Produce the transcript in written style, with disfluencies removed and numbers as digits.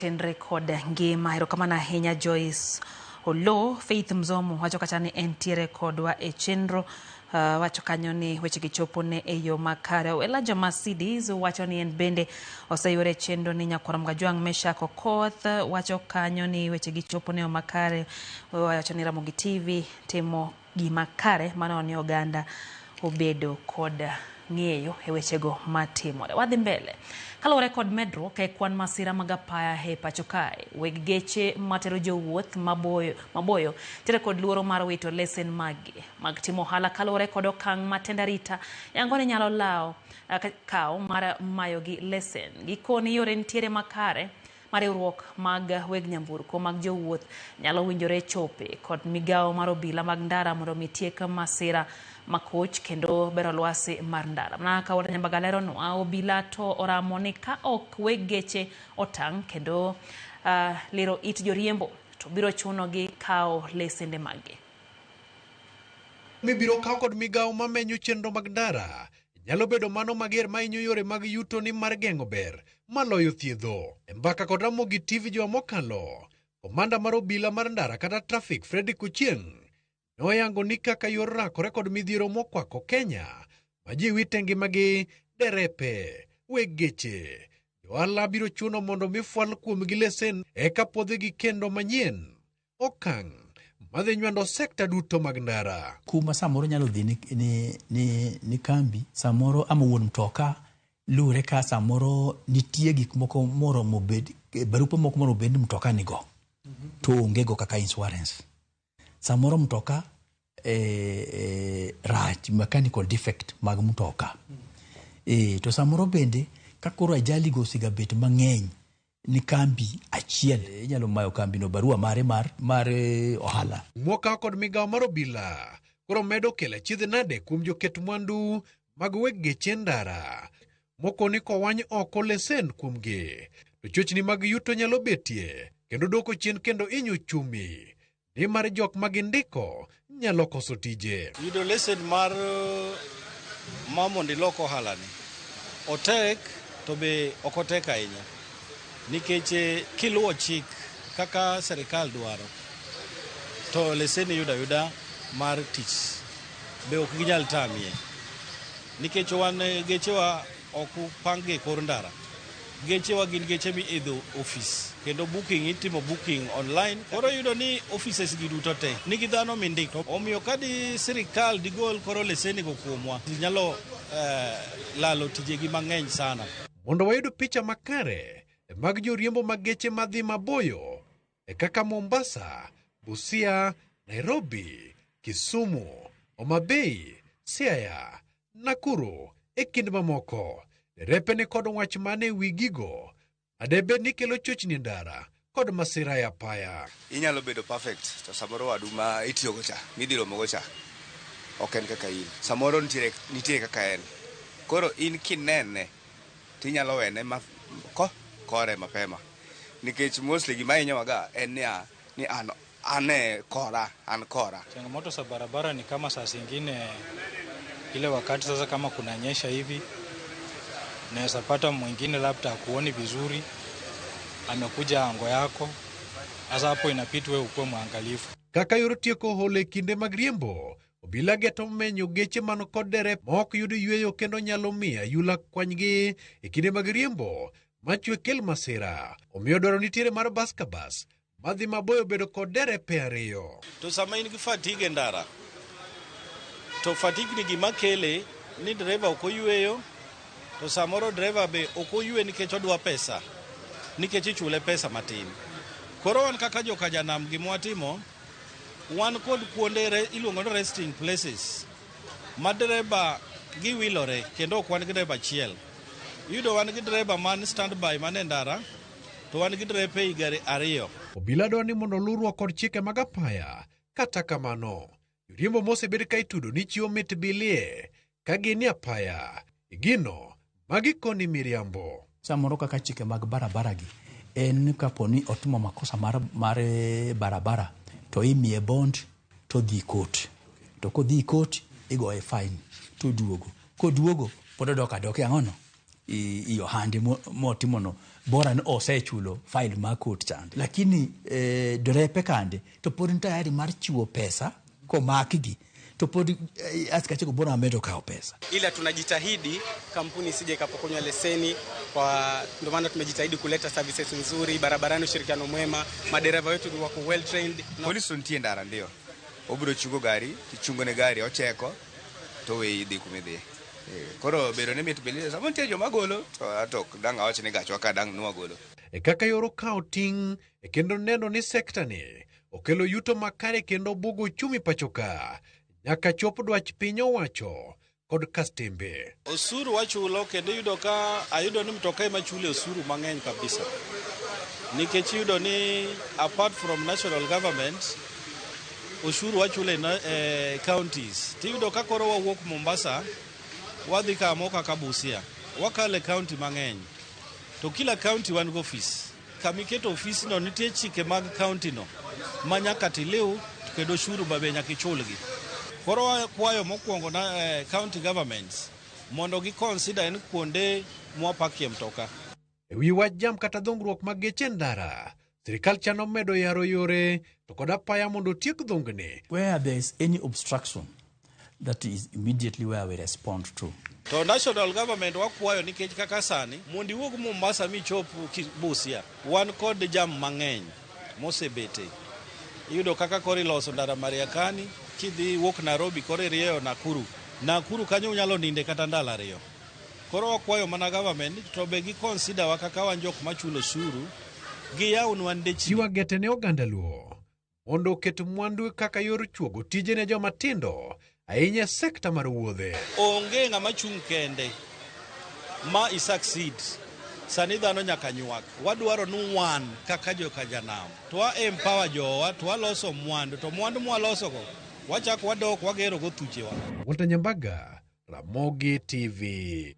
Tenre kod ngima. Erokamano ahinya Joyce Oloo. Faith Mzomo wacho kacha ni entiere kodwa e chenro. Wacho kanyo ni wechegi chopo ne e yo makare. Elijah Mercedes wacho ni en bende oseyude e chenro ni Nyakwar Mgajwang' Meshak Okoth wacho kanyo ni wechegi chopo ne yo makare. Wacho ni Ramogi TV timo gima kare mano ni oganda obedo kod ng'eyo e wechego matimore. Wadhi mbele. Kaluwore kod medruok e kwan masira mag apaya e pacho kae, weg geche matero jowuoth maboyo, maboyo nitiere kod luoro mar wito lesen maggi mag timo ohala kaluwore kod okang' ma tend arita yango ni nyalo lawo kawo mar mayogi lesen. Gikoni yore nitiere makare ma riwruok mag weg nyamburko mag jowuoth nyalo winjore chope kod migawo mar obila mag ndara mondo mi tiek masira makoch kendo bero lwasi mar ndara. Mana kaka Walter Nyambaga leronwa, obila to oramo ni ka ok weg geche otang' kendo liro it joriembo to biro chunogi kawo lesende maggi. Mibiro kaw kod migawo mamenyo chenro mag ndara nyalo bedo mano mager mahinyo yore mag yuto ni mar geng'o ber maloyo thiedho. E mbaka kod Ramogi TV juma mokalo, komanda mar obila mar ndara kata traffic Fredrick Ochieng' noyango ni kaka yor rakore kod midhiero mokwako Kenya ma ji wite ngimagi, derepe, weg geche, johala biro chuno mondo mi fwal kuomgi lesen eka puodhgi kendo manyien. Okang' madhi nywando sekta duto mag ndara. Kuma samoro nyalo dhi ni, ni, ni, ni kambi samoro ama wuon mtoka luwre ka samoro nitie gik moko moromo bed barupe moko moromo bed ni mtoka nigo to onge go kaka insurance. Samoro mtoka rach mechanical defect mag mtoka. To samoro bende ka koro ajali go osegabet mang'eny ni kambi achiel inyalo mayo kambi no barua mare mar ohala. Mwoka kod migawo mar obila koro medo kelo achiedh nade kuom joket mwandu mag weg geche ndara. Moko ni kowany oko lesen kuomgi to chochni mag yuto nyalo betie kendo dwoko chien kendo hinyo uchumi nimar jok ma gindiko nyalo koso tije. Yudo lesen mar ma mondo ilok ohala ni otek to be ok otek ahinya nikech kiluwo chik kaka serikal dwaro to lesen iyudo ayuda mar tich be ok ginyal tamie nikech wan gechewa ok pang gi e kor ndara. Gechewa gin geche miidho ofis kendo booking itimo booking online. Koro iyudo ni offices gi duto te nigi dhano mindiko. Omiyo ka di sirikal digol koro leseni go kuomwa, ji nyalo lalo tijegi mang'eny sana. Mondo wayud picha makare mag joriembo mag geche madhi maboyo e kaka Mombasa, Busia, Nairobi, Kisumu, Homa Bay, Siaya, Nakuru e kind mamoko. Derepe ni kod wach mane e wi gigo madebed ni kelo chochni e ndara kod masira e apaya. Inyalo bedo perfect to samoro wadu ma itiyogo cha midhi romogo cha ok en kaka in. Samoro nitie kaka en. Koro in kinene tinyalo wene ma ko kore mapema. Nikech mostly gima hinyowaga en niya ni an ane kora an kora. Changamoto za barabara ni kama saa zingine ile wakati sasa kama kunanyesha hivi unaweza pata mwingine labda hakuoni vizuri amekuja ango yako. Sasa hapo inabidi wewe ukuwe mwangalifu. Kaka yor tieko holo e kinde mag riembo, obila geto menyo geche man kod derep ma ok yud yweyo kendo nyalo miyo ayula kwanygi e kinde mag riembo machwe kel masira. Omiyo dwaro nitiere mar bas ka bas madhi maboyo bedo kod derepe ariyo. To sama in gi fatigue e ndara, to fatigue ni gima kele ni dereva ok oyweyo, to samoro dereva be ok oywe nikech odwa pesa, nikech ichule pesa matin. Koro wan kaka joka janam gima watimo, wan kod kuonde iluongo ni resting places ma dereba giwilore kendo ok wan gi dereba achiel. Iyudo wan gi dereba man standby man e ndara to wan gi derepe e gari ariyo. Obila dwaro ni mondo oluw kod chike mag apaya. Kata kamano, joriembo mosebed ka itudo ni chiwo mit bilie ka gin e apaya. Gino magi koni miriambo. Samoro kaka chike mag barabara gi en kapo ni otimo makosa mar barabara to imiye bond to dhi court. To kodhi court igoye fine to duogo. Koduogo pod odok adoka e ang'ono? i ohande motimono bora ni osechulo fine mar court chande. Lakini derepe kande to pod ni tayari mar chiwo pesa komakgi to pod askache go bora medo kawo pesa. Ila tunajitahidi kampuni isije ikapokonywa leseni, kwa ndio maana tumejitahidi kuleta services nzuri barabarani, ushirikiano mwema, madereva wetu ni wako well trained. Polis to nitie ndara ndio. Obiro chungo gari, tichungo ne gari ocheko to weyi idhi kumidhiye. Koro bedo ni mit bende sama nitie joma golo to ato ok dang' awach ni gachwa ka dang' nwagolo. E kaka yor okawo ting' e kendo neno ni sekta ni okelo yuto makare kendo bugo uchumi pacho ka nyaka chop dwach piny owacho kod kastembe. Osuru wachulo kendo iyudo ka ayudo ni mtoka ema chule osuru mang'eny kabisa. Nikech iyudo ni apart from national government, osuru wachule counties. Tiyudo ka koro wawuok Mombasa, wadhi kamo kaka Busia. Wakale county mang'eny. To kila county wan go ofis. Kamiketo ofisno nitie chike mag county no ma nyaka tiliw kendo osuru ba be nyaka ichulgi. Koro wakwayo mokwongo na county governments mondo gi consider en kuonde mwapakie mtoka. E wi wach jam kata dhungruok mag geche ndara, sirikal chano medo yaro yore to kod apaya mondo otiek dhungni. Where there is any obstruction, that is immediately where we respond to. To national government wakwayo nikech kaka sani mondo iwuog Mombasa michop Busia, wan kod jam mang'eny mosebete. Iyudo kaka koro iloso ndara Mariakani, kidhi wuok Nairobi koro irieyo Nakuru. Nakuru kanyo unyalo ninde kata ndalo 2. Koro wakwayo mana government to be gi consider wa kaka wan jok machulo osuru, giyawnwa ndechni. Chiwo agete ne oganda Luo mondo oket mwandu kaka yor chuogo tije ne joma tindo ahinya e sekta mar wuodhe. Onge ng'ama chung' kende ma i succeed. Sani dhano nyaka nywak. Wadwaro ni wan kaka joka janam to wa empower jowa to waloso mwandu to mwandu mwalosogo wachako wadok wagero go thuchewa. Walter Nyambaga, Ramogi TV.